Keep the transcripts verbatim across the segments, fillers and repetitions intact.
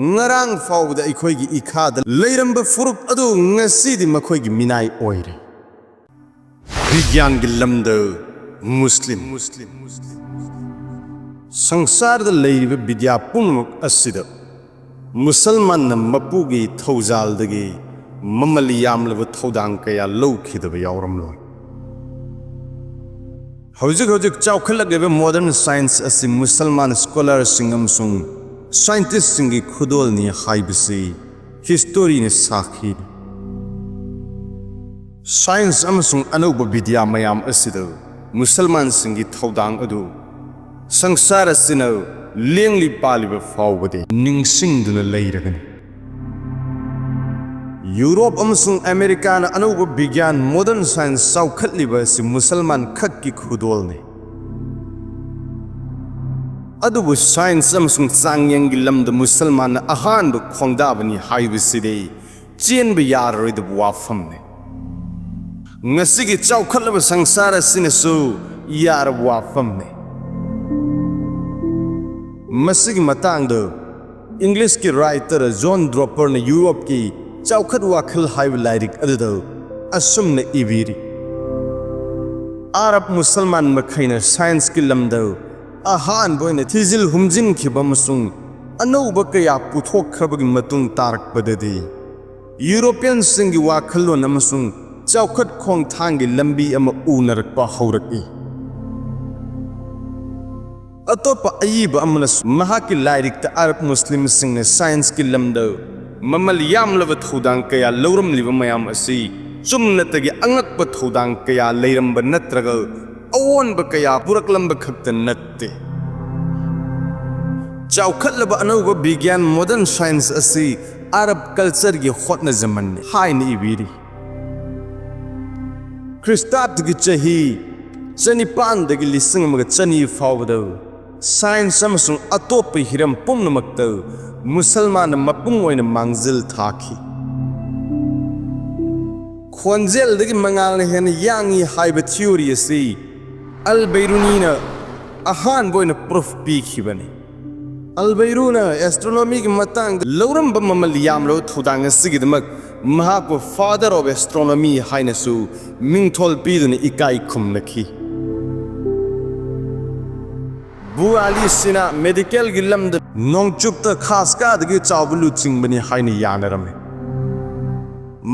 ꯉꯔꯥꯡ ꯐꯥꯎꯕꯗ ꯑꯩꯈꯣꯏꯒꯤ ꯏꯈꯥꯗ ꯂꯩꯔꯝꯕ ꯐꯨꯔꯨꯞ ꯑꯗꯨ ꯉꯁꯤꯗꯤ ꯃꯈꯣꯏꯒꯤ ꯃꯤꯅꯥꯏ ꯑꯣꯏꯔꯦ꯫ ꯕꯤꯒ꯭ꯌꯥꯟꯒꯤ ꯂꯝꯗ ꯃꯨꯁꯂꯤꯝ꯫ ꯁꯪꯁꯥꯔꯗ ꯂꯩꯔꯤꯕ ꯕꯤꯗ꯭ꯌꯥ ꯄꯨꯝꯅꯃꯛ ꯑꯁꯤꯗ ꯃꯨꯁꯜꯃꯥꯟꯅ ꯃꯄꯨꯒꯤ ꯊꯧꯖꯥꯜꯗꯒꯤ ꯃꯃꯜ ꯌꯥꯝꯂꯕ ꯊꯧꯗꯥꯡ ꯀꯌꯥ ꯂꯧꯈꯤꯗꯕ ꯌꯥꯎꯔꯝꯂꯣꯏ꯫ ꯍꯧꯖꯤꯛ ꯍꯧꯖꯤꯛ ꯆꯥꯎꯈꯠꯂꯛꯂꯤꯕ modern science ꯑꯁꯤ ꯃꯨꯁꯜꯃꯥꯟ scholarꯁꯤꯡ ꯑꯃꯁꯨꯡ scientistꯁꯤꯡꯒꯤ ꯈꯨꯗꯣꯜꯅꯤ ꯍꯥꯏꯕꯁꯤ historyꯅ ꯁꯥꯈꯤ꯫ Science ꯑꯃꯁꯨꯡ ꯑꯅꯧꯕ ꯕꯤꯗ꯭ꯌꯥ ꯃꯌꯥꯝ ꯑꯁꯤꯗ ꯃꯨꯁꯜꯃꯥꯟꯁꯤꯡꯒꯤ ꯊꯧꯗꯥꯡ ꯑꯗꯨ ꯁꯪꯁꯥꯔ ꯑꯁꯤꯅ ꯂꯦꯡꯂꯤ ꯄꯥꯜꯂꯤꯕ ꯐꯥꯎꯕꯗꯤ ꯅꯤꯡꯁꯤꯡꯗꯨꯅ ꯂꯩꯔꯒꯅꯤ꯫ ꯌꯨꯔꯣꯞ ꯑꯃꯁꯨꯡ ꯑꯃꯦꯔꯤꯀꯥꯅ ꯑꯅꯧꯕ ꯕꯤꯒ꯭ꯌꯥꯟ, modern science, ꯆꯥꯎꯈꯠꯂꯤꯕ ꯑꯁꯤ ꯃꯨꯁꯜꯃꯥꯟ ꯈꯛꯀꯤ ꯈꯨꯗꯣꯜꯅꯤ꯫ ꯑꯗꯨꯕꯨ science ꯑꯃꯁꯨꯡ ꯆꯥꯡꯌꯦꯡꯒꯤ ꯂꯝꯗ ꯃꯨꯁꯜꯃꯥꯟꯅ ꯑꯍꯥꯟꯕ ꯈꯣꯡꯗꯥꯕꯅꯤ ꯍꯥꯏꯕꯁꯤꯗꯤ ꯆꯦꯟꯕ ꯌꯥꯔꯔꯣꯏꯗꯕ ꯋꯥꯐꯝꯅꯤ꯫ ꯉꯁꯤꯒꯤ ꯆꯥꯎꯈꯠꯂꯕ ꯁꯪꯁꯥꯔ ꯑꯁꯤꯅꯁꯨ ꯌꯥꯔꯕ ꯋꯥꯐꯝꯅꯤ꯫ ꯃꯁꯤꯒꯤ ꯃꯇꯥꯡꯗ Englishꯀꯤ writer John Draperꯅ ꯌꯨꯔꯣꯞꯀꯤ ꯆꯥꯎꯈꯠ ꯋꯥꯈꯜ ꯍꯥꯏꯕ ꯂꯥꯏꯔꯤꯛ ꯑꯗꯨꯗ ꯑꯁꯨꯝꯅ ꯏꯕꯤꯔꯤ: ꯑꯔꯕ ꯃꯨꯁꯜꯃꯥꯟ ꯃꯈꯩꯅ scienceꯀꯤ ꯂꯝꯗ ꯑꯍꯥꯟꯕ ꯑꯣꯏꯅ ꯊꯤꯖꯤꯜ ꯍꯨꯝꯖꯤꯟꯈꯤꯕ ꯑꯃꯁꯨꯡ ꯑꯅꯧꯕ ꯀꯌꯥ ꯄꯨꯊꯣꯛꯈ꯭ꯔꯕꯒꯤ ꯃꯇꯨꯡ ꯇꯥꯔꯛꯄꯗꯗꯤ, ꯌꯨꯔꯣꯄꯤꯌꯟꯁꯤꯡꯒꯤ ꯋꯥꯈꯜꯂꯣꯟ ꯑꯃꯁꯨꯡ ꯆꯥꯎꯈꯠ ꯈꯣꯡꯊꯥꯡꯒꯤ ꯂꯝꯕꯤ ꯑꯃ ꯎꯅꯔꯛꯄ ꯍꯧꯔꯛꯏ꯫ ꯑꯇꯣꯞꯄ ꯑꯏꯕ ꯑꯃꯅꯁꯨ ꯃꯍꯥꯛꯀꯤ ꯂꯥꯏꯔꯤꯛꯇ ꯑꯔꯕ ꯃꯨꯁꯂꯤꯝꯁꯤꯡꯅ scienceꯀꯤ ꯂꯝꯗ ꯃꯃꯜ ꯌꯥꯝꯂꯕ ꯊꯧꯗꯥꯡ ꯀꯌꯥ ꯂꯧꯔꯝꯂꯤꯕ ꯃꯌꯥꯝ ꯑꯁꯤ ꯆꯨꯝꯅꯇꯒꯤ ꯑꯉꯛꯄ ꯊꯧꯗꯥꯡ ꯀꯌꯥ ꯂꯩꯔꯝꯕ ꯅꯠꯇ꯭ꯔꯒ ꯑꯑꯣꯟꯕ ꯀꯌꯥ ꯄꯨꯔꯛꯂꯝꯕ ꯈꯛꯇ ꯅꯠꯇꯦ꯫ ꯆꯥꯎꯈꯠꯂꯕ ꯑꯅꯧꯕ ꯕꯤꯒ꯭ꯌꯥꯟ, modern science, ꯑꯁꯤ ꯑꯔꯕ cultureꯒꯤ ꯍꯣꯠꯅꯖꯃꯟꯅꯤ ꯍꯥꯏꯅ ꯏꯕꯤꯔꯤ꯫ ꯈ꯭ꯔꯤꯁꯇꯥꯕꯗꯒꯤ ꯆꯍꯤ ꯆꯅꯤꯄꯥꯟꯗꯒꯤ ꯂꯤꯁꯤꯡ ꯑꯃꯒ ꯆꯅꯤ ꯐꯥꯎꯕꯗ science ꯑꯃꯁꯨꯡ ꯑꯇꯣꯞꯄ ꯍꯤꯔꯝ ꯄꯨꯝꯅꯃꯛꯇ ꯃꯨꯁꯜꯃꯥꯟꯅ ꯃꯄꯨꯡ ꯑꯣꯏꯅ ꯃꯥꯡꯖꯤꯜ ꯊꯥꯈꯤ꯫ ꯈꯣꯟꯖꯦꯜꯗꯒꯤ ꯃꯉꯥꯜꯅ ꯍꯦꯟꯅ ꯌꯥꯡꯏ ꯍꯥꯏꯕ theory ꯑꯁꯤ ꯑꯜ ꯕꯩꯔꯨꯅꯤꯅ ꯑꯍꯥꯟꯕ ꯑꯣꯏꯅ proof ꯄꯤꯈꯤꯕꯅꯤ꯫ ꯑꯜꯕꯩꯔꯨꯅ ꯑꯦꯁꯇ꯭ꯔꯣꯅꯣꯃꯤꯒꯤ ꯃꯇꯥꯡꯗ ꯂꯧꯔꯝꯕ ꯃꯃꯜ ꯌꯥꯝꯂꯕ ꯊꯧꯗꯥꯡ ꯑꯁꯤꯒꯤꯗꯃꯛ ꯃꯍꯥꯛꯄꯨ Father of Astronomy ꯍꯥꯏꯅꯁꯨ ꯃꯤꯡꯊꯣꯜ ꯄꯤꯗꯨꯅ ꯏꯀꯥꯏ ꯈꯨꯝꯅꯈꯤ꯫ ꯕꯨ ꯑꯂꯤ ꯁꯤꯅꯥ ꯃꯦꯗꯤꯀꯦꯜꯒꯤ ꯂꯝꯗ ꯅꯣꯡꯆꯨꯞꯇ ꯈꯥꯁꯀꯥꯗꯒꯤ ꯆꯥꯎꯕ ꯂꯨꯆꯤꯡꯕꯅꯤ ꯍꯥꯏꯅ ꯌꯥꯅꯔꯝꯃꯤ꯫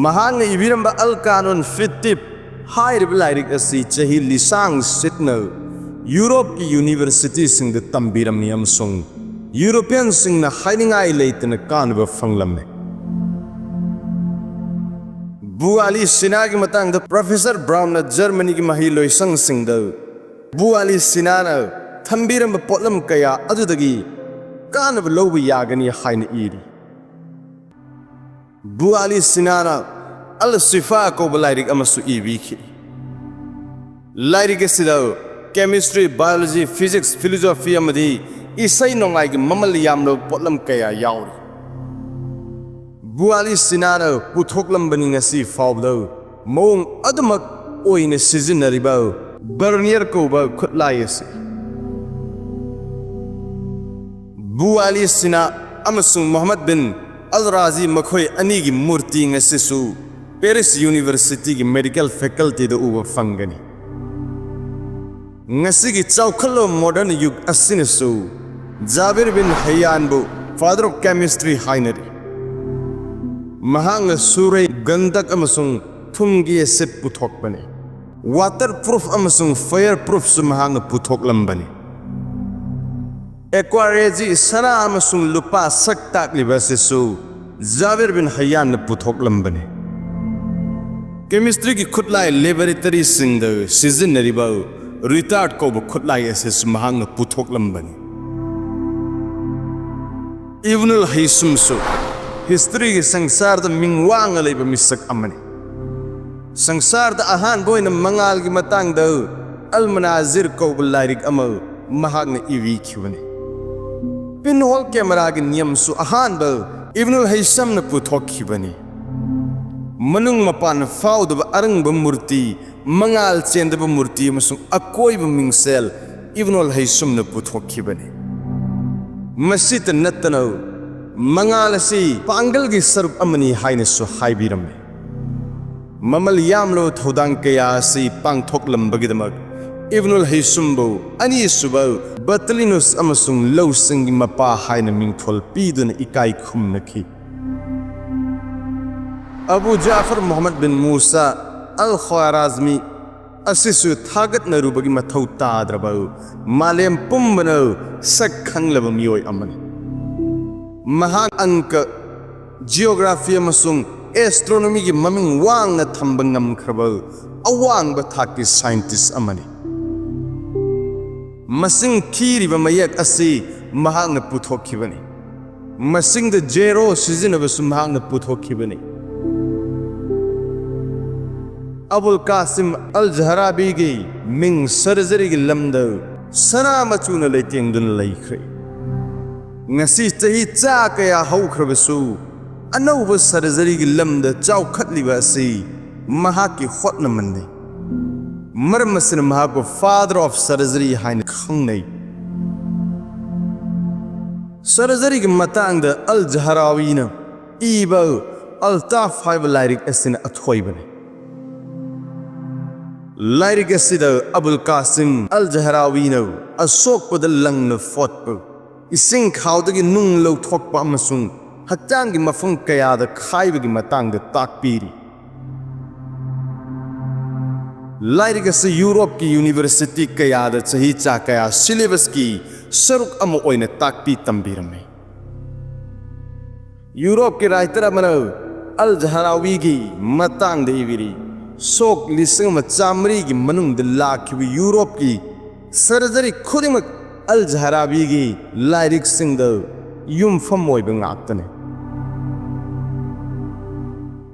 ꯃꯍꯥꯛꯅ ꯏꯕꯤꯔꯝꯕ ꯑꯜ ꯀꯥꯅꯨꯟ ꯐꯤ ꯇꯤꯞ ꯍꯥꯏꯔꯤꯕ ꯂꯥꯏꯔꯤꯛ ꯑꯁꯤ ꯆꯍꯤ ꯂꯤꯁꯥꯡ ꯁꯤꯠꯅ ꯌꯨꯔꯣꯞꯀꯤ ꯌꯨꯅꯤꯚꯔꯁꯤꯇꯤꯁꯤꯡꯗ ꯇꯝꯕꯤꯔꯝꯃꯤ ꯑꯃꯁꯨꯡ ꯌꯨꯔꯣꯄꯤꯌꯟꯁꯤꯡꯅ ꯍꯥꯏꯅꯤꯡꯉꯥꯏ ꯂꯩꯇꯅ ꯀꯥꯟꯅꯕ ꯐꯪꯂꯝꯃꯤ꯫ ꯕꯨ ꯑꯂꯤ ꯁꯤꯅꯥꯒꯤ ꯃꯇꯥꯡꯗ ꯄ꯭ꯔꯣꯐꯦꯁꯔ ꯕ꯭ꯔꯥꯎꯟꯅ ꯖꯔꯃꯅꯤꯒꯤ ꯃꯍꯩꯂꯣꯏꯁꯪꯁꯤꯡꯗ ꯕꯨ ꯑꯂꯤ ꯁꯤꯅꯥꯅ ꯊꯝꯕꯤꯔꯝꯕ ꯄꯣꯠꯂꯝ ꯀꯌꯥ ꯑꯗꯨꯗꯒꯤ ꯀꯥꯟꯅꯕ ꯂꯧꯕ ꯌꯥꯒꯅꯤ ꯍꯥꯏꯅ ꯏꯔꯤ꯫ ꯕꯨ ꯑꯂꯤ ꯁꯤꯅꯥꯅ ꯑꯜ ꯁꯤꯐꯥ ꯀꯧꯕ ꯂꯥꯏꯔꯤꯛ ꯑꯃꯁꯨ ꯏꯕꯤꯈꯤ꯫ ꯂꯥꯏꯔꯤꯛ ꯑꯁꯤꯗ chemistry, biology, physics, philosophy ꯑꯃꯗꯤ ꯏꯁꯩ ꯅꯣꯡꯃꯥꯏꯒꯤ ꯃꯃꯜ ꯌꯥꯝꯂꯕ ꯄꯣꯠꯂꯝ ꯀꯌꯥ ꯌꯥꯎꯔꯤ꯫ ꯕꯨ ꯑꯂꯤ ꯁꯤꯅꯥꯅ ꯄꯨꯊꯣꯛꯂꯝꯕꯅꯤ ꯉꯁꯤ ꯐꯥꯎꯕꯗ ꯃꯑꯣꯡ ꯑꯗꯨꯃꯛ ꯑꯣꯏꯅ ꯁꯤꯖꯤꯟꯅꯔꯤꯕ ꯕꯔꯅꯤꯌꯔ ꯀꯧꯕ ꯈꯨꯠꯂꯥꯏ ꯑꯁꯤ꯫ ꯕꯨ ꯑꯂꯤ ꯁꯤꯅꯥ ꯑꯃꯁꯨꯡ ꯃꯨꯍꯝꯃꯗ ꯕꯤꯟ ꯑꯜ ꯔꯥꯖꯤ ꯃꯈꯣꯏ ꯑꯅꯤꯒꯤ ꯃꯨꯔꯇꯤ ꯉꯁꯤꯁꯨ ꯄꯦꯔꯤꯁ ꯌꯨꯅꯤꯚꯔꯁꯤꯇꯤꯒꯤ ꯃꯦꯗꯤꯀꯦꯜ ꯐꯦꯀꯜꯇꯤꯗ ꯎꯕ ꯐꯪꯒꯅꯤ꯫ ꯉꯁꯤꯒꯤ ꯆꯥꯎꯈꯠꯂꯕ ꯃꯣꯗꯔꯟ ꯌꯨꯒ ꯑꯁꯤꯅꯁꯨ ꯖꯥꯕꯤꯔ ꯕꯤꯟ ꯍꯌꯥꯟꯕꯨ Father of Chemistry ꯍꯥꯏꯅꯔꯤ꯫ ꯃꯍꯥꯛꯅ ꯁꯨꯔꯩ, ꯒꯟꯙꯛ ꯑꯃꯁꯨꯡ ꯊꯨꯝꯒꯤ ꯑꯦꯁꯤꯗ ꯄꯨꯊꯣꯛꯄꯅꯤ꯫ ꯋꯥꯇꯔ ꯄ꯭ꯔꯨꯐ ꯑꯃꯁꯨꯡ ꯐꯥꯌꯔ ꯄ꯭ꯔꯨꯐꯁꯨ ꯃꯍꯥꯛꯅ ꯄꯨꯊꯣꯛꯂꯝꯕꯅꯤ꯫ ꯑꯦꯀ꯭ꯋꯥꯔꯦꯖꯤ, ꯁꯅꯥ ꯑꯃꯁꯨꯡ ꯂꯨꯄꯥ ꯁꯛ ꯇꯥꯛꯂꯤꯕ ꯑꯁꯤꯁꯨ ꯖꯥꯕꯤꯔ ꯕꯤꯟ ꯍꯌꯥꯟꯅ ꯄꯨꯊꯣꯛꯂꯝꯕꯅꯤ꯫ ꯀꯦꯃꯤꯁꯇ꯭ꯔꯤꯒꯤ ꯈꯨꯠꯂꯥꯏ ꯂꯦꯕꯣꯔꯦꯇꯔꯤꯁꯤꯡꯗ ꯁꯤꯖꯤꯟꯅꯔꯤꯕ ꯔꯤꯇꯥꯔꯗ ꯀꯧꯕ ꯈꯨꯠꯂꯥꯏ ꯑꯁꯤꯁꯨ ꯃꯍꯥꯛꯅ ꯄꯨꯊꯣꯛꯂꯝꯕꯅꯤ꯫ ꯏꯕꯅꯨꯜ ꯍꯩꯁꯨꯝꯁꯨ ꯍꯤꯁꯇ꯭ꯔꯤꯒꯤ ꯁꯪꯁꯥꯔꯗ ꯃꯤꯡ ꯋꯥꯡꯅ ꯂꯩꯕ ꯃꯤꯁꯛ ꯑꯃꯅꯤ꯫ ꯁꯪꯁꯥꯔꯗ ꯑꯍꯥꯟꯕ ꯑꯣꯏꯅ ꯃꯉꯥꯜꯒꯤ ꯃꯇꯥꯡꯗ ꯑꯜ ꯃꯅꯥꯖꯤꯔ ꯀꯧꯕ ꯂꯥꯏꯔꯤꯛ ꯑꯃ ꯃꯍꯥꯛꯅ ꯏꯕꯤꯈꯤꯕꯅꯤ꯫ ꯄꯤꯟꯍꯣꯜ ꯀꯦꯃꯦꯔꯥꯒꯤ ꯅꯤꯌꯝꯁꯨ ꯑꯍꯥꯟꯕ ꯏꯕꯅꯨꯜ ꯍꯩꯁꯝꯅ ꯄꯨꯊꯣꯛꯈꯤꯕꯅꯤ꯫ ꯃꯅꯨꯡ ꯃꯄꯥꯟ ꯐꯥꯎꯗꯕ ꯑꯔꯪꯕ ꯃꯨꯔꯇꯤ, ꯃꯉꯥꯜ ꯆꯦꯟꯗꯕ ꯃꯨꯔꯇꯤ ꯑꯃꯁꯨꯡ ꯑꯀꯣꯏꯕ ꯃꯤꯡꯁꯦꯜ ꯏꯕꯅꯨꯜ ꯍꯩꯁꯨꯝꯅ ꯄꯨꯊꯣꯛꯈꯤꯕꯅꯤ꯫ ꯃꯁꯤꯇ ꯅꯠꯇꯅ ꯃꯉꯥꯜ ꯑꯁꯤ ꯄꯥꯡꯒꯜꯒꯤ ꯁꯔꯨꯛ ꯑꯃꯅꯤ ꯍꯥꯏꯅꯁꯨ ꯍꯥꯏꯕꯤꯔꯝꯃꯤ꯫ ꯃꯃꯜ ꯌꯥꯝꯂꯕ ꯊꯧꯗꯥꯡ ꯀꯌꯥ ꯑꯁꯤ ꯄꯥꯡꯊꯣꯛꯂꯝꯕꯒꯤꯗꯃꯛ ꯏꯕꯅꯨꯜ ꯍꯩꯁꯨꯝꯕꯨ ꯑꯅꯤꯁꯨꯕ ꯕꯇꯂꯤꯅꯨꯁ ꯑꯃꯁꯨꯡ ꯂꯧꯁꯤꯡꯒꯤ ꯃꯄꯥ ꯍꯥꯏꯅ ꯃꯤꯡꯊꯣꯜ ꯄꯤꯗꯨꯅ ꯏꯀꯥꯏ ꯈꯨꯝꯅꯈꯤ꯫ ꯑꯕꯨ ꯖꯥꯐꯔ ꯃꯨꯍꯝꯃꯗ ꯕꯤꯟ ꯃꯨꯁꯥ ꯑꯜ ꯈ꯭ꯋꯥꯔꯥꯖꯃꯤ ꯑꯁꯤꯁꯨ ꯊꯥꯒꯠꯅꯔꯨꯕꯒꯤ ꯃꯊꯧ ꯇꯥꯗ꯭ꯔꯕ ꯃꯥꯂꯦꯝ ꯄꯨꯝꯕꯅ ꯁꯛ ꯈꯪꯂꯕ ꯃꯤꯑꯣꯏ ꯑꯃꯅꯤ꯫ ꯃꯍꯥꯛ ꯑꯪꯀ, ꯖꯤꯑꯣꯒ꯭ꯔꯥꯐꯤ ꯑꯃꯁꯨꯡ ꯑꯦꯁꯇ꯭ꯔꯣꯅꯣꯃꯤꯒꯤ ꯃꯃꯤꯡ ꯋꯥꯡꯅ ꯊꯝꯕ ꯉꯝꯈ꯭ꯔꯕ ꯑꯋꯥꯡꯕ ꯊꯥꯛꯀꯤ ꯁꯥꯏꯟꯇꯤꯁ ꯑꯃꯅꯤ꯫ ꯃꯁꯤꯡ ꯊꯤꯔꯤꯕ ꯃꯌꯦꯛ ꯑꯁꯤ ꯃꯍꯥꯛꯅ ꯄꯨꯊꯣꯛꯈꯤꯕꯅꯤ꯫ ꯃꯁꯤꯡꯗ ꯖꯦꯔꯣ ꯁꯤꯖꯤꯟꯅꯕꯁꯨ ꯃꯍꯥꯛꯅ ꯄꯨꯊꯣꯛꯈꯤꯕꯅꯤ꯫ ꯑꯕꯨꯜ ꯀꯥꯁꯤꯝ ꯑꯜ ꯖꯍꯔꯥꯕꯤꯒꯤ ꯃꯤꯡ ꯁꯔꯖꯔꯤꯒꯤ ꯂꯝꯗ ꯁꯅꯥ ꯃꯆꯨꯅ ꯂꯩꯇꯦꯡꯗꯨꯅ ꯂꯩꯈ꯭ꯔꯦ꯫ ꯉꯁꯤ ꯆꯍꯤ ꯆꯥ ꯀꯌꯥ ꯍꯧꯈ꯭ꯔꯕꯁꯨ, ꯑꯅꯧꯕ ꯁꯔꯖꯔꯤꯒꯤ ꯂꯝꯗ ꯆꯥꯎꯈꯠꯂꯤꯕ ꯑꯁꯤ ꯃꯍꯥꯛꯀꯤ ꯍꯣꯠꯅꯃꯟꯅꯤ꯫ ꯃꯔꯝ ꯑꯁꯤꯅ ꯃꯍꯥꯛꯄꯨ Father of Surgery ꯍꯥꯏꯅ ꯈꯪꯅꯩ꯫ ꯁꯔꯖꯔꯤꯒꯤ ꯃꯇꯥꯡꯗ ꯑꯜ ꯖꯍꯔꯥꯋꯤꯅ ꯏꯕ ꯑꯜꯇꯥꯐ ꯍꯥꯏꯕ ꯂꯥꯏꯔꯤꯛ ꯑꯁꯤꯅ ꯑꯊꯣꯏꯕꯅꯤ꯫ ꯂꯥꯏꯔꯤꯛ ꯑꯁꯤꯗ ꯑꯕꯨꯜ ꯀꯥꯁꯤꯝ ꯑꯜ ꯖꯍꯔꯥꯋꯤꯅ ꯑꯁꯣꯛꯄꯗ ꯂꯪꯅ ꯐꯣꯠꯄ, ꯏꯁꯤꯡ ꯈꯥꯎꯗꯒꯤ ꯅꯨꯡ ꯂꯧꯊꯣꯛꯄ ꯑꯃꯁꯨꯡ ꯍꯛꯆꯥꯡꯒꯤ ꯃꯐꯝ ꯀꯌꯥꯗ ꯈꯥꯏꯕꯒꯤ ꯃꯇꯥꯡꯗ ꯇꯥꯛꯄꯤꯔꯤ꯫ ꯂꯥꯏꯔꯤꯛ ꯑꯁꯤ ꯌꯨꯔꯣꯞꯀꯤ ꯌꯨꯅꯤꯚꯔꯁꯤꯇꯤ ꯀꯌꯥꯗ ꯆꯍꯤ ꯆꯥ ꯀꯌꯥ ꯁꯤꯂꯦꯕꯁꯀꯤ ꯁꯔꯨꯛ ꯑꯃ ꯑꯣꯏꯅ ꯇꯥꯛꯄꯤ ꯇꯝꯕꯤꯔꯝꯃꯤ꯫ ꯌꯨꯔꯣꯞꯀꯤ ꯔꯥꯏꯇꯔ ꯑꯃꯅ ꯑꯜ ꯖꯍꯔꯥꯋꯤꯒꯤ ꯃꯇꯥꯡꯗ ꯏꯕꯤꯔꯤ, ꯁꯣꯛ ꯂꯤꯁꯤꯡ ꯑꯃ ꯆꯥꯃꯔꯤꯒꯤ ꯃꯅꯨꯡꯗ ꯂꯥꯛꯈꯤꯕ ꯌꯨꯔꯣꯞꯀꯤ ꯁꯔꯖꯔꯤ ꯈꯨꯗꯤꯡꯃꯛ ꯑꯜ ꯖꯍꯔꯥꯕꯤꯒꯤ ꯂꯥꯏꯔꯤꯛꯁꯤꯡꯗ ꯌꯨꯝꯐꯝ ꯑꯣꯏꯕ ꯉꯥꯛꯇꯅꯤ꯫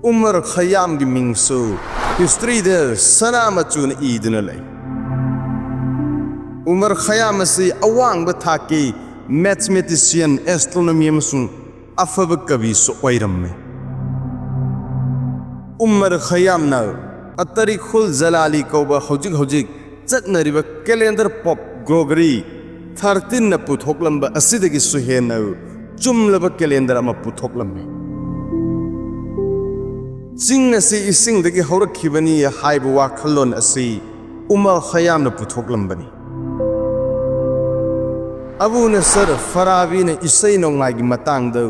ꯎꯃꯔ ꯈꯌꯥꯝꯒꯤ ꯃꯤꯡꯁꯨ ꯍꯤꯁꯇ꯭ꯔꯤꯗ ꯁꯅꯥ ꯃꯆꯨꯅ ꯏꯗꯨꯅ ꯂꯩ꯫ ꯎꯃꯔ ꯈꯌꯥꯝ ꯑꯁꯤ ꯑꯋꯥꯡꯕ ꯊꯥꯛꯀꯤ ꯃꯦꯊꯃꯦꯇꯤꯁꯤꯌꯟ, ꯑꯦꯁꯇ꯭ꯔꯣꯅꯣꯃꯤ ꯑꯃꯁꯨꯡ ꯑꯐꯕ ꯀꯕꯤꯁꯨ ꯑꯣꯏꯔꯝꯃꯤ꯫ ꯎꯃꯔ ꯈꯌꯥꯝꯅ ꯑꯇꯔꯤꯈꯨꯜ ꯖꯂꯥꯂꯤ ꯀꯧꯕ ꯍꯧꯖꯤꯛ ꯍꯧꯖꯤꯛ ꯆꯠꯅꯔꯤꯕ ꯀꯦꯂꯦꯟꯗꯔ ꯄꯣꯞ ꯒ꯭ꯔꯣꯒꯔꯤ ꯊꯥꯔꯇꯤꯟꯅ ꯄꯨꯊꯣꯛꯂꯝꯕ ꯑꯁꯤꯗꯒꯤꯁꯨ ꯍꯦꯟꯅ ꯆꯨꯝꯂꯕ ꯀꯦꯂꯦꯟꯗꯔ ꯑꯃ ꯄꯨꯊꯣꯛꯂꯝꯃꯤ꯫ ꯆꯤꯡ ꯑꯁꯤ ꯏꯁꯤꯡꯗꯒꯤ ꯍꯧꯔꯛꯈꯤꯕꯅꯤ ꯍꯥꯏꯕ ꯋꯥꯈꯜꯂꯣꯟ ꯑꯁꯤ ꯎꯃꯔ ꯈꯌꯥꯝꯅ ꯄꯨꯊꯣꯛꯂꯝꯕꯅꯤ꯫ ꯑꯕꯨ ꯅꯁꯔ ꯐꯔꯥꯕꯤꯅ ꯏꯁꯩ ꯅꯣꯡꯃꯥꯏꯒꯤ ꯃꯇꯥꯡꯗ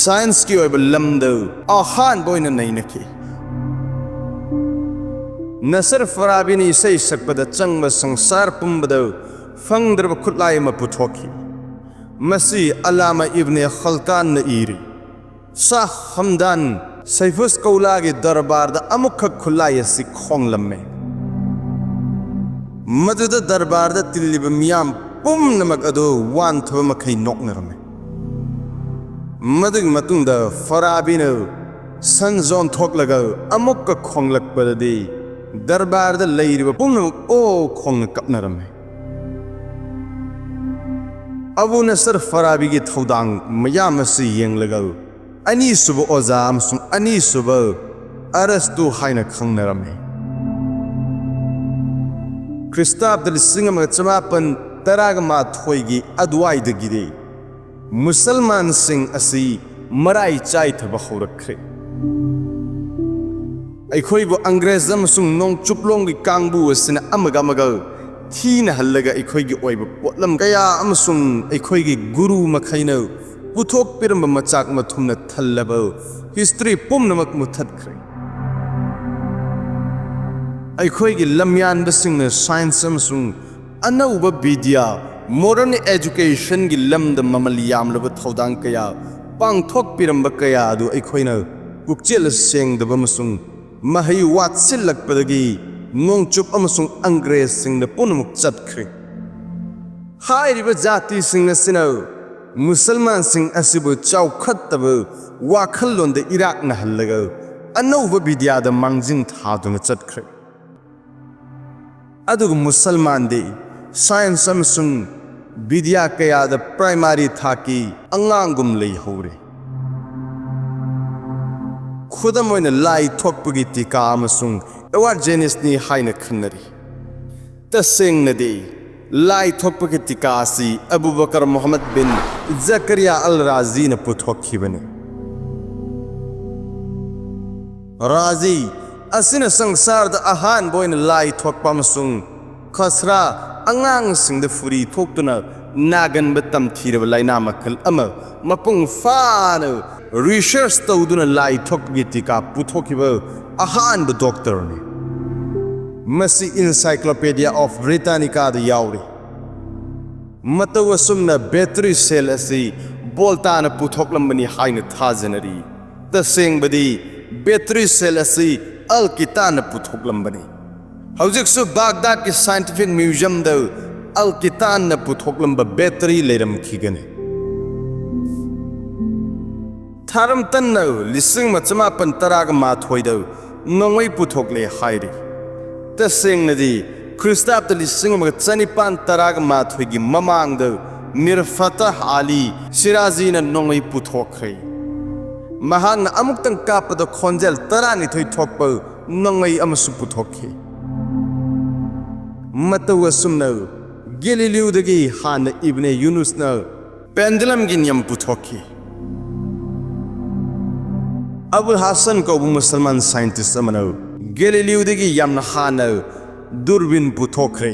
ꯁꯥꯏꯟꯁꯀꯤ ꯑꯣꯏꯕ ꯂꯝꯗ ꯑꯍꯥꯟꯕ ꯑꯣꯏꯅ ꯅꯩꯅꯈꯤ꯫ ꯅꯁꯔ ꯐꯔꯥꯕꯤꯅ ꯏꯁꯩ ꯁꯛꯄꯗ ꯆꯪꯕ ꯁꯪꯁꯥꯔ ꯄꯨꯝꯕꯗ ꯐꯪꯗ꯭ꯔꯕ ꯈꯨꯠꯂꯥꯏ ꯑꯃ ꯄꯨꯊꯣꯛꯈꯤ꯫ ꯃꯁꯤ ꯑꯂꯥꯃ ꯏꯕꯅꯦ ꯈꯜꯀꯥꯟꯅ ꯏꯔꯤ꯫ ꯁꯥꯍ ꯍꯝꯗꯥꯟ ꯁꯩꯐꯨꯁ ꯀꯧꯂꯥꯒꯤ ꯗꯔꯕꯥꯔꯗ ꯑꯃꯨꯛꯈꯛ ꯈꯨꯠꯂꯥꯏ ꯑꯁꯤ ꯈꯣꯡꯂꯝꯃꯤ꯫ ꯃꯗꯨꯗ ꯗꯔꯕꯥꯔꯗ ꯇꯤꯜꯂꯤꯕ ꯃꯤꯌꯥꯝ ꯄꯨꯝꯅꯃꯛ ꯑꯗꯨ ꯋꯥꯟꯊꯕ ꯃꯈꯩ ꯅꯣꯛꯅꯔꯝꯃꯤ꯫ ꯃꯗꯨꯒꯤ ꯃꯇꯨꯡꯗ ꯐꯔꯥꯕꯤꯅ ꯁꯟ ꯖꯣꯟ ꯊꯣꯛꯂꯒ ꯑꯃꯨꯛꯀ ꯈꯣꯡꯂꯛꯄꯗꯗꯤ ꯗꯔꯕꯥꯔꯗ ꯂꯩꯔꯤꯕ ꯄꯨꯝꯅꯃꯛ ꯑꯣ ꯈꯣꯡꯅ ꯀꯞꯅꯔꯝꯃꯤ꯫ ꯑꯕꯨ ꯅꯁꯔ ꯐꯔꯥꯕꯤꯒꯤ ꯊꯧꯗꯥꯡ ꯃꯌꯥꯝ ꯑꯁꯤ ꯌꯦꯡꯂꯒ ꯑꯅꯤꯁꯨꯕ ꯑꯣꯖꯥ ꯑꯃꯁꯨꯡ ꯑꯅꯤꯁꯨꯕ ꯑꯔꯁꯇꯨ ꯍꯥꯏꯅ ꯈꯪꯅꯔꯝꯃꯤ꯫ ꯈ꯭ꯔꯤꯁꯇꯥꯕꯗ ꯂꯤꯁꯤꯡ ꯑꯃꯒ ꯆꯃꯥꯄꯟ ꯇꯔꯥꯒ ꯃꯥꯊꯣꯏꯒꯤ ꯑꯗꯨꯋꯥꯏꯗꯒꯤꯗꯤ ꯃꯨꯁꯜꯃꯥꯟꯁꯤꯡ ꯑꯁꯤ ꯃꯔꯥꯏ ꯆꯥꯏꯊꯕ ꯍꯧꯔꯛꯈ꯭ꯔꯦ꯫ ꯑꯩꯈꯣꯏꯕꯨ ꯑꯪꯒ꯭ꯔꯦꯖ ꯑꯃꯁꯨꯡ ꯅꯣꯡꯆꯨꯞꯂꯣꯝꯒꯤ ꯀꯥꯡꯕꯨ ꯑꯁꯤꯅ ꯑꯃꯒ ꯑꯃꯒ ꯊꯤꯅꯍꯜꯂꯒ ꯑꯩꯈꯣꯏꯒꯤ ꯑꯣꯏꯕ ꯄꯣꯠꯂꯝ ꯀꯌꯥ ꯑꯃꯁꯨꯡ ꯑꯩꯈꯣꯏꯒꯤ ꯒꯨꯔꯨ ꯃꯈꯩꯅ ꯄꯨꯊꯣꯛꯄꯤꯔꯝꯕ ꯃꯆꯥꯛ ꯃꯊꯨꯝꯅ ꯊꯜꯂꯕ ꯍꯤꯁꯇ꯭ꯔꯤ ꯄꯨꯝꯅꯃꯛ ꯃꯨꯊꯠꯈ꯭ꯔꯦ꯫ ꯑꯩꯈꯣꯏꯒꯤ ꯂꯝꯌꯥꯟꯕꯁꯤꯡꯅ ꯁꯥꯏꯟꯁ ꯑꯃꯁꯨꯡ ꯑꯅꯧꯕ ꯕꯤꯗ꯭ꯌꯥ, ꯃꯣꯗꯔꯟ ꯑꯦꯖꯨꯀꯦꯁꯟꯒꯤ ꯂꯝꯗ ꯃꯃꯜ ꯌꯥꯝꯂꯕ ꯊꯧꯗꯥꯡ ꯀꯌꯥ ꯄꯥꯡꯊꯣꯛꯄꯤꯔꯝꯕ ꯀꯌꯥ ꯑꯗꯨ ꯑꯩꯈꯣꯏꯅ ꯄꯨꯛꯆꯦꯜ ꯁꯦꯡꯗꯕ ꯑꯃꯁꯨꯡ ꯃꯍꯩ ꯋꯥꯠꯁꯤꯜꯂꯛꯄꯗꯒꯤ ꯅꯣꯡꯆꯨꯞ ꯑꯃꯁꯨꯡ ꯑꯪꯒ꯭ꯔꯦꯖꯁꯤꯡꯗ ꯄꯨꯝꯅꯃꯛ ꯆꯠꯈ꯭ꯔꯦ꯫ ꯍꯥꯏꯔꯤꯕ ꯖꯥꯇꯤꯁꯤꯡ ꯑꯁꯤꯅ ꯃꯨꯁꯜꯃꯥꯟꯁꯤꯡ ꯑꯁꯤꯕꯨ ꯆꯥꯎꯈꯠꯇꯕ ꯋꯥꯈꯜꯂꯣꯟꯗ ꯏꯔꯥꯛꯅꯍꯜꯂꯒ ꯑꯅꯧꯕ ꯕꯤꯗ꯭ꯌꯥꯗ ꯃꯥꯡꯖꯤꯟ ꯊꯥꯗꯨꯅ ꯆꯠꯈ꯭ꯔꯦ꯫ ꯑꯗꯨꯒ ꯃꯨꯁꯜꯃꯥꯟꯗꯤ ꯁꯥꯏꯟꯁ ꯑꯃꯁꯨꯡ ꯕꯤꯗ꯭ꯌꯥ ꯀꯌꯥꯗ ꯄ꯭ꯔꯥꯏꯃꯥꯔꯤ ꯊꯥꯛꯀꯤ ꯑꯉꯥꯡꯒꯨꯝ ꯂꯩꯍꯧꯔꯦ꯫ ꯈꯨꯗꯝ ꯑꯣꯏꯅ, ꯂꯥꯏ ꯊꯣꯛꯄꯒꯤ ꯇꯤꯀꯥ ꯑꯃꯁꯨꯡ ꯑꯦꯋꯥꯔ ꯖꯦꯅꯤꯁꯅꯤ ꯍꯥꯏꯅ ꯈꯟꯅꯔꯤ꯫ ꯇꯁꯦꯡꯅꯗꯤ, ꯂꯥꯏ ꯊꯣꯛꯄꯒꯤ ꯇꯤꯀꯥ ꯑꯁꯤ ꯑꯕꯨ ꯕꯀꯔ ꯃꯨꯍꯝꯃꯗ ꯕꯤꯟ ꯖꯀꯔꯤꯌꯥ ꯑꯜ ꯔꯥꯖꯤꯅ ꯄꯨꯊꯣꯛꯈꯤꯕꯅꯤ꯫ ꯔꯥꯖꯤ ꯑꯁꯤꯅ ꯁꯪꯁꯥꯔꯗ ꯑꯍꯥꯟꯕ ꯑꯣꯏꯅ ꯂꯥꯏ ꯊꯣꯛꯄ ꯑꯃꯁꯨꯡ ꯈꯁꯔꯥ, ꯑꯉꯥꯡꯁꯤꯡꯗ ꯐꯨꯔꯤ ꯊꯣꯛꯇꯨꯅ ꯅꯥꯒꯟꯕ ꯇꯝꯊꯤꯔꯕ ꯂꯥꯏꯅꯥ ꯃꯈꯜ ꯑꯃ ꯃꯄꯨꯡ ꯐꯥꯅ ꯔꯤꯁꯔꯆ ꯇꯧꯗꯨꯅ ꯂꯥꯏ ꯊꯣꯛꯄꯒꯤ ꯇꯤꯀꯥ ꯄꯨꯊꯣꯛꯈꯤꯕ ꯑꯍꯥꯟꯕ ꯗꯣꯛꯇꯔꯅꯤ꯫ ꯃꯁꯤ Encyclopedia of Britannica-ꯗ ꯌꯥꯎꯔꯤ꯫ ꯃꯇꯧ ꯑꯁꯨꯝꯅ ꯕꯦꯇꯔꯤ ꯁꯦꯜ ꯑꯁꯤ ꯕꯣꯜꯇꯥꯅ ꯄꯨꯊꯣꯛꯂꯝꯕꯅꯤ ꯍꯥꯏꯅ ꯊꯥꯖꯅꯔꯤ꯫ ꯇꯁꯦꯡꯕꯗꯤ ꯕꯦꯇꯔꯤ ꯁꯦꯜ ꯑꯁꯤ ꯑꯜ ꯀꯤꯇꯥꯟꯅ ꯄꯨꯊꯣꯛꯂꯝꯕꯅꯤ꯫ ꯍꯧꯖꯤꯛꯁꯨ ꯕꯥꯒꯗꯥꯗꯀꯤ ꯁꯥꯏꯟꯇꯤꯐꯤꯛ ꯃ꯭ꯌꯨꯖꯤꯌꯝꯗ ꯑꯜ ꯀꯤꯇꯥꯟꯅ ꯄꯨꯊꯣꯛꯂꯝꯕ ꯕꯦꯇꯔꯤ ꯂꯩꯔꯝꯈꯤꯒꯅꯤ꯫ ꯊꯥꯔꯝꯇꯟꯅ ꯂꯤꯁꯤꯡ ꯑꯃ ꯆꯃꯥꯄꯟ ꯇꯔꯥꯒ ꯃꯥꯊꯣꯏꯗ ꯅꯣꯡꯃꯩ ꯄꯨꯊꯣꯛꯂꯦ ꯍꯥꯏꯔꯤ꯫ ꯇꯁꯦꯡꯅꯗꯤ ꯈ꯭ꯔꯤꯁꯇꯥꯕꯗ ꯂꯤꯁꯤꯡ ꯑꯃꯒ ꯆꯅꯤꯄꯥꯟ ꯇꯔꯥꯒ ꯃꯥꯊꯣꯏꯒꯤ ꯃꯃꯥꯡꯗ ꯃꯤꯔ ꯐꯇꯍ ꯑꯂꯤ ꯁꯤꯔꯥꯖꯤꯅ ꯅꯣꯡꯃꯩ ꯄꯨꯊꯣꯛꯈ꯭ꯔꯦ꯫ ꯃꯍꯥꯛꯅ ꯑꯃꯨꯛꯇꯪ ꯀꯥꯞꯄꯗ ꯈꯣꯟꯖꯦꯜ ꯇꯔꯥꯅꯤꯊꯣꯏ ꯊꯣꯛꯄ ꯅꯣꯡꯃꯩ ꯑꯃꯁꯨ ꯄꯨꯊꯣꯛꯈꯤ꯫ ꯃꯇꯧ ꯑꯁꯨꯝꯅ ꯒꯦꯂꯤꯂꯤꯌꯣꯗꯒꯤ ꯍꯥꯟꯅ ꯏꯕꯅꯦ ꯌꯨꯅꯨꯁꯅ ꯄꯦꯟꯗꯨꯂꯝꯒꯤ ꯅꯤꯌꯝ ꯄꯨꯊꯣꯛꯈꯤ꯫ ꯑꯕꯨꯜ ꯍꯥꯁꯟ ꯀꯧꯕ ꯃꯨꯁꯜꯃꯥꯟ ꯁꯥꯏꯟꯇꯤꯁ ꯑꯃꯅ ꯒꯦꯂꯤꯂꯤꯌꯣꯗꯒꯤ ꯌꯥꯝꯅ ꯍꯥꯟꯅ ꯗꯨꯔꯕꯤꯟ ꯄꯨꯊꯣꯛꯈ꯭ꯔꯦ꯫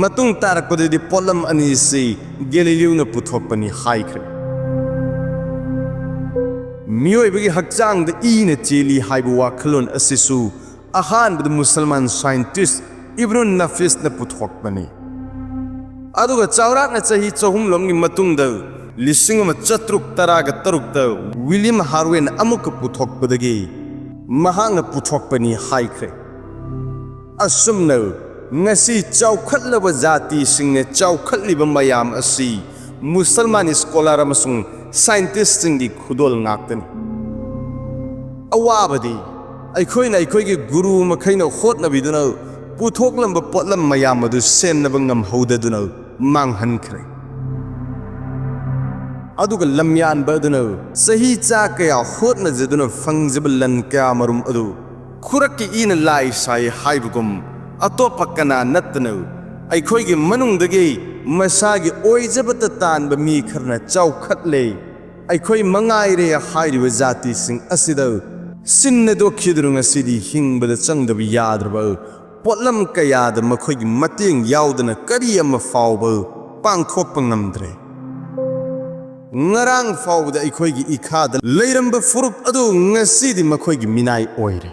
ꯃꯇꯨꯡ ꯇꯥꯔꯛꯄꯗꯗꯤ ꯄꯣꯠꯂꯝ ꯑꯅꯤꯁꯤ ꯒꯦꯂꯤꯂꯤꯌꯣꯅ ꯄꯨꯊꯣꯛꯄꯅꯤ ꯍꯥꯏꯈ꯭ꯔꯦ꯫ ꯃꯤꯑꯣꯏꯕꯒꯤ ꯍꯛꯆꯥꯡꯗ ꯏꯅ ꯆꯦꯜꯂꯤ ꯍꯥꯏꯕ ꯋꯥꯈꯜꯂꯣꯟ ꯑꯁꯤꯁꯨ ꯑꯍꯥꯟꯕꯗ ꯃꯨꯁꯜꯃꯥꯟ ꯁꯥꯏꯟꯇꯤꯁ ꯏꯕꯅꯨ ꯅꯐꯤꯁꯅ ꯄꯨꯊꯣꯛꯄꯅꯤ꯫ ꯑꯗꯨꯒ ꯆꯥꯎꯔꯥꯛꯅ ꯆꯍꯤ ꯆꯍꯨꯝ ꯂꯣꯝꯒꯤ ꯃꯇꯨꯡꯗ ꯂꯤꯁꯤꯡ ꯑꯃ ꯆꯥꯇ꯭ꯔꯨꯛ ꯇꯔꯥꯒ ꯇꯔꯨꯛꯇ ꯋꯤꯂꯤꯌꯝ ꯍꯥꯔꯋꯦꯟ ꯑꯃꯨꯛꯀ ꯄꯨꯊꯣꯛꯄꯗꯒꯤ ꯃꯍꯥꯛꯅ ꯄꯨꯊꯣꯛꯄꯅꯤ ꯍꯥꯏꯈ꯭ꯔꯦ꯫ ꯑꯁꯨꯝꯅ ꯉꯁꯤ ꯆꯥꯎꯈꯠꯂꯕ ꯖꯥꯇꯤꯁꯤꯡꯅ ꯆꯥꯎꯈꯠꯂꯤꯕ ꯃꯌꯥꯝ ꯑꯁꯤ ꯃꯨꯁꯜꯃꯥꯟ ꯁ꯭ꯀꯣꯂꯥꯔ ꯑꯃꯁꯨꯡ ꯁꯥꯏꯟꯇꯤꯁꯁꯤꯡꯒꯤ ꯈꯨꯗꯣꯜ ꯉꯥꯛꯇꯅꯤ꯫ ꯑꯋꯥꯕꯗꯤ ꯑꯩꯈꯣꯏꯅ ꯑꯩꯈꯣꯏꯒꯤ ꯒꯨꯔꯨ ꯃꯈꯩꯅ ꯍꯣꯠꯅꯕꯤꯗꯨꯅ ꯄꯨꯊꯣꯛꯂꯝꯕ ꯄꯣꯠꯂꯝ ꯃꯌꯥꯝ ꯑꯗꯨ ꯁꯦꯟꯅꯕ ꯉꯝꯍꯧꯗꯗꯨꯅ ꯃꯥꯡꯍꯟꯈ꯭ꯔꯦ꯫ ꯑꯗꯨꯒ ꯂꯝꯌꯥꯟꯕ ꯑꯗꯨꯅ ꯆꯍꯤ ꯆꯥ ꯀꯌꯥ ꯍꯣꯠꯅꯖꯗꯨꯅ ꯐꯪꯖꯕ ꯂꯟ ꯀꯌꯥ ꯃꯔꯨꯝ ꯑꯗꯨ ꯈꯨꯔꯛꯀꯤ ꯏꯅ ꯂꯥꯏ ꯁꯥꯏ ꯍꯥꯏꯕꯒꯨꯝ ꯑꯇꯣꯞꯄ ꯀꯅꯥ ꯅꯠꯇꯅ ꯑꯩꯈꯣꯏꯒꯤ ꯃꯅꯨꯡꯗꯒꯤ ꯃꯁꯥꯒꯤ ꯑꯣꯏꯖꯕꯇ ꯇꯥꯟꯕ ꯃꯤ ꯈꯔꯅ ꯆꯥꯎꯈꯠꯂꯦ꯫ ꯑꯩꯈꯣꯏ ꯃꯉꯥꯏꯔꯦ ꯍꯥꯏꯔꯤꯕ ꯖꯥꯇꯤꯁꯤꯡ ꯑꯁꯤꯗ ꯁꯤꯟꯅꯗꯣꯛꯈꯤꯗꯨꯅ ꯉꯁꯤꯗꯤ ꯍꯤꯡꯕꯗ ꯆꯪꯗꯕ ꯌꯥꯗ꯭ꯔꯕ ꯄꯣꯠꯂꯝ ꯀꯌꯥꯗ ꯃꯈꯣꯏꯒꯤ ꯃꯇꯦꯡ ꯌꯥꯎꯗꯅ ꯀꯔꯤ ꯑꯃ ꯐꯥꯎꯕ ꯄꯥꯡꯊꯣꯛꯄ ꯉꯝꯗ꯭ꯔꯦ꯫ ꯉꯔꯥꯡ ꯐꯥꯎꯕꯗ ꯑꯩꯈꯣꯏꯒꯤ ꯏꯈꯥꯗ ꯂꯩꯔꯝꯕ ꯐꯨꯔꯨꯞ ꯑꯗꯨ ꯉꯁꯤꯗꯤ ꯃꯈꯣꯏꯒꯤ ꯃꯤꯅꯥꯏ ꯑꯣꯏꯔꯦ꯫